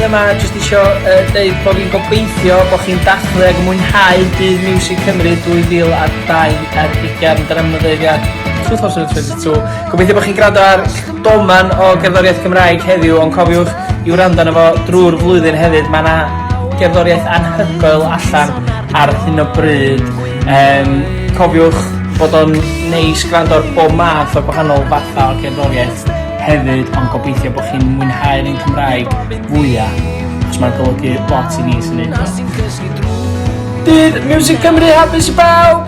yma jyst isio uh, deud bod fi'n gobeithio bod chi'n dathlu ac yn mwynhau Dydd Miwsig Cymru 2022, dyna ma'n ddeud ia, 2022. Gobeithio bod chi'n gwrando ar doman o gerddoriaeth Gymraeg heddiw, ond cofiwch i wrando arno fo drwy'r flwyddyn hefyd. Mae yna gerddoriaeth anhygoel allan ar hyn o bryd. Um, cofiwch bod o'n neis gwrando ar bob math o gwahanol fathau o gerddoriaeth hefyd, ond gobeithio bod chi'n mwynhau'r un Cymraeg fwya, achos mae'n golygu lot i ni sy'n neud o. Dydd Miwsig Cymru hapus i bawb!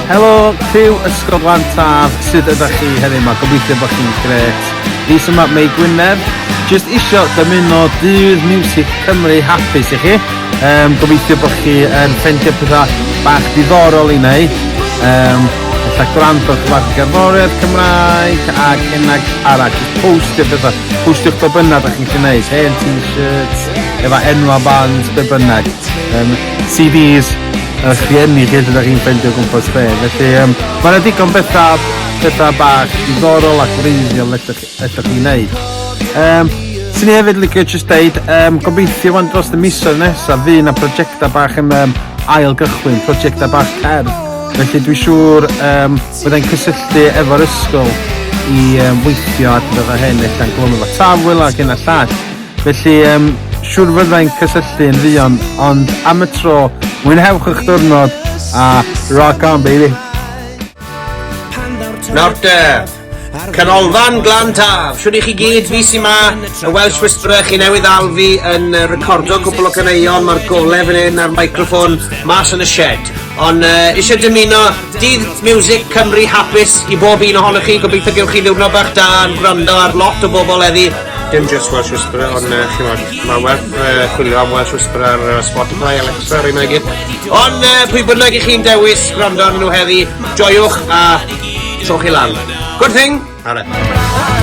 Helo, criw Ysgol Glan Taf, sut ydach chi heddiw 'ma? Gobeithio bod chi'n grêt. Fi sy 'ma, Mei Gwynedd. Jyst isio dymuno Dydd Miwsig Cymru hapus i chi. Um, gobeithio bod chi yn ffeindio pethau bach diddorol i wneud. Um, ella gwrando ar bach o gerddoriaeth Cymraeg ac hyn ac arall. Just postio pethau. Postiwch be bynnag da chi'n gallu gwneud. Hen t-shirts, efo enwa bands, be bynnag. Um, CDs, eich rhieni chi lle da chi'n ffeindio gwmpas lle. Felly, um, mae yna digon bethau, pethau bach diddorol a gwreiddiol ellwch ellwch chi wneud. Um, Swn i hefyd licio jyst deud, um, gobeithio wan dros y misoedd nesaf fydd na prosiectau bach yn um, ail gychwyn, prosiectau bach cerdd. Felly dwi'n siŵr um, byddai'n cysylltu efo'r ysgol i um, weithio ar pethau hyn, ella'n glwm efo tafwyl ac hyn a llall. Felly um, siŵr fyddai'n cysylltu yn fuan, ond am y tro, mwynhewch eich diwrnod a rock on baby! Nawr te, Canolfan Glan Taf. Shwd i chi gyd, fi sy 'ma, y Welsh Whisperer, chi newydd ddal fi yn uh, recordo cwpl o caneuon, mae'r gole fan hyn a'r microffon mas yn y shed. Ond uh, eisiau dymuno dydd Music Cymru hapus i bob un ohonoch chi, gobeithio gewch chi ddiwrnod bach da yn gwrando ar lot o bobl heddi. Dim just Welsh Whisperer, ond uh, chi'mod, mae werth uh, chwilio am Welsh Whisperer ar uh, Spotify, Alexa, rhywun i gyd. Ond uh, pwy bynnag i chi'n dewis gwrando arnyn nhw heddi, joiwch a trowch chi lan. Good thing! Are.